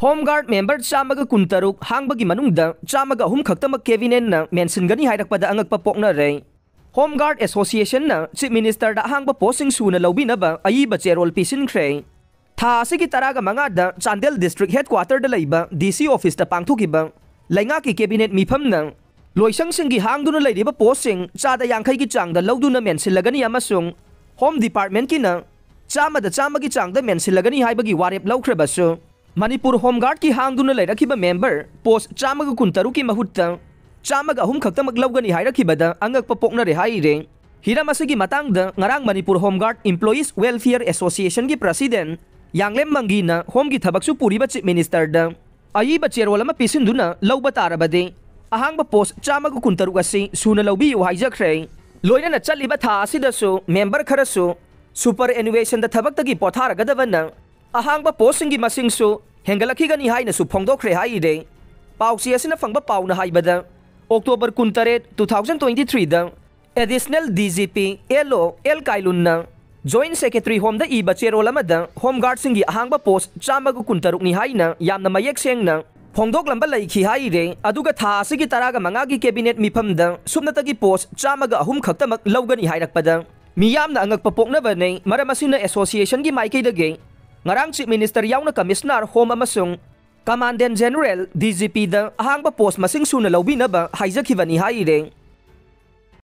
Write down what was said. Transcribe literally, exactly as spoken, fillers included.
Home Guard member ꯆꯥꯝꯃꯒ ꯀꯨꯟꯇꯔꯨꯛ ꯍꯥꯡꯕꯒꯤ ꯃꯅꯨꯡꯗ ꯆꯥꯝꯃꯒ ꯑꯍꯨꯝ ꯈꯛꯇꯃꯛ cabinetꯅ ꯃꯦꯟꯁꯤꯟꯒꯅꯤ ꯍꯥꯏꯔꯛꯄꯗ ꯑꯉꯛꯄ ꯄꯣꯛꯅꯔꯦ꯫ Home Guard Associationꯅ Chief Ministerꯗ ꯑꯍꯥꯡꯕ postꯁꯤꯡ ꯁꯨꯅ ꯂꯧꯕꯤꯅꯕ ꯑꯏꯕ ꯆꯦꯔꯣꯜ ꯄꯤꯁꯤꯟꯈ꯭ꯔꯦ꯫ ꯊꯥ ꯑꯁꯤꯒꯤ ꯇꯔꯥꯒ ꯃꯉꯥꯗ ꯆꯥꯟꯗꯦꯜ district headquarterꯗ ꯂꯩꯕ DC officeꯇ ꯄꯥꯡꯊꯣꯛꯈꯤꯕ ꯂꯩꯉꯥꯛꯀꯤ cabinet ꯃꯤꯐꯝꯅ ꯂꯣꯏꯁꯪꯁꯤꯡꯒꯤ ꯍꯥꯡꯗꯨꯅ ꯂꯩꯔꯤꯕ postꯁꯤꯡ ꯆꯥꯗ ꯌꯥꯡꯈꯩꯒꯤ ꯆꯥꯡꯗ ꯂꯧꯗꯨꯅ ꯃꯦꯟꯁꯤꯜꯂꯒꯅꯤ ꯑꯃꯁꯨꯡ Home Departmentꯀꯤꯅ ꯆꯥꯝꯃꯗ ꯆꯥꯝꯃꯒꯤ ꯆꯥꯡꯗ ꯃꯦꯟꯁꯤꯜꯂꯒꯅꯤ ꯍꯥꯏꯕꯒꯤ ꯋꯥꯔꯦꯞ ꯂꯧꯈ꯭ꯔꯕꯁꯨ, ꯃꯅꯤꯄꯨꯔ Home Guardꯀꯤ ꯍꯥꯡꯗꯨꯅ ꯂꯩꯔꯛꯈꯤꯕ member post ꯆꯥꯝꯃꯒ ꯀꯨꯟꯇꯔꯨꯛꯀꯤ ꯃꯍꯨꯠꯇ ꯆꯥꯝꯃꯒ ꯑꯍꯨꯝ ꯈꯛꯇꯃꯛ ꯂꯧꯒꯅꯤ ꯍꯥꯏꯔꯛꯈꯤꯕꯗ ꯑꯉꯛꯄ ꯄꯣꯛꯅꯔꯦ ꯍꯥꯏꯔꯦ꯫ ꯍꯤꯔꯝ ꯑꯁꯤꯒꯤ ꯃꯇꯥꯡꯗ ꯉꯔꯥꯡ Manipur Home Guard Employees Welfare Associationꯒꯤ president ꯌꯥꯡꯂꯦꯝ ꯃꯪꯒꯤꯅ Homeꯒꯤ ꯊꯕꯛꯁꯨ ꯄꯨꯔꯤꯕ Chief Ministerꯗ ꯑꯏꯕ ꯆꯦꯔꯣꯜ ꯑꯃ ꯄꯤꯁꯤꯟꯗꯨꯅ ꯂꯧꯕ ꯇꯥꯔꯕꯗꯤ ꯑꯍꯥꯡꯕ post ꯆꯥꯝꯃꯒ ꯀꯨꯟꯇꯔꯨꯛ ꯑꯁꯤ ꯁꯨꯅ ꯂꯧꯕꯤꯌꯨ ꯍꯥꯏꯖꯈ꯭ꯔꯦ꯫ ꯂꯣꯏꯅꯅ ꯆꯠꯂꯤꯕ ꯊꯥ ꯑꯁꯤꯗꯁꯨ member ꯈꯔꯁꯨ superannuationꯗ ꯊꯕꯛꯇꯒꯤ ꯄꯣꯊꯥꯔꯒꯗꯕꯅ ꯑꯍꯥꯡꯕ postꯁꯤꯡꯒꯤ ꯃꯁꯤꯡꯁꯨ ꯍꯦꯟꯒꯠꯂꯛꯈꯤꯒꯅꯤ ꯍꯥꯏꯅꯁꯨ ꯐꯣꯡꯗꯣꯛꯈ꯭ꯔꯦ ꯍꯥꯏꯔꯦ꯫ ꯄꯥꯎꯆꯦ ꯑꯁꯤꯅ ꯐꯪꯕ ꯄꯥꯎꯅ ꯍꯥꯏꯕꯗ, October ꯀꯨꯟꯇꯔꯦꯠ, two thousand twenty threeꯗ Additional DGP LO L ꯀꯥꯏꯂꯨꯟꯅ Joint Secretary Homeꯗ ꯏꯕ ꯆꯦꯔꯣꯜ ꯑꯃꯗ Home Guardꯁꯤꯡꯒꯤ ꯑꯍꯥꯡꯕ post ꯆꯥꯝꯃꯒ ꯀꯨꯟꯇꯔꯨꯛꯅꯤ ꯍꯥꯏꯅ ꯌꯥꯝꯅ ꯃꯌꯦꯛ ꯁꯦꯡꯅ ꯐꯣꯡꯗꯣꯛꯂꯝꯕ ꯂꯩꯈꯤ ꯍꯥꯏꯔꯦ꯫ ꯑꯗꯨꯒ ꯊꯥ ꯑꯁꯤꯒꯤ ꯇꯔꯥꯒ ꯃꯉꯥꯒꯤ cabinet ꯃꯤꯐꯝꯗ ꯁꯨꯞꯅꯇꯒꯤ post ꯆꯥꯝꯃꯒ ꯑꯍꯨꯝ ꯈꯛꯇꯃꯛ ꯂꯧꯒꯅꯤ ꯍꯥꯏꯔꯛꯄꯗ ꯃꯤꯌꯥꯝꯅ ꯑꯉꯛꯄ ꯄꯣꯛꯅꯕꯅꯦ꯫ ꯃꯔꯝ ꯑꯁꯤꯅ associationꯒꯤ ꯃꯥꯏꯀꯩꯗꯒꯤ ꯉꯔꯥꯡ Chief Minister ꯌꯥꯎꯅ Commissioner Home ꯑꯃꯁꯨꯡ Commandant General, DGPꯗ ꯑꯍꯥꯡꯕ post ꯃꯁꯤꯡ ꯁꯨꯅ ꯂꯧꯕꯤꯅꯕ ꯍꯥꯏꯖꯈꯤꯕꯅꯤ ꯍꯥꯏꯔꯦ꯫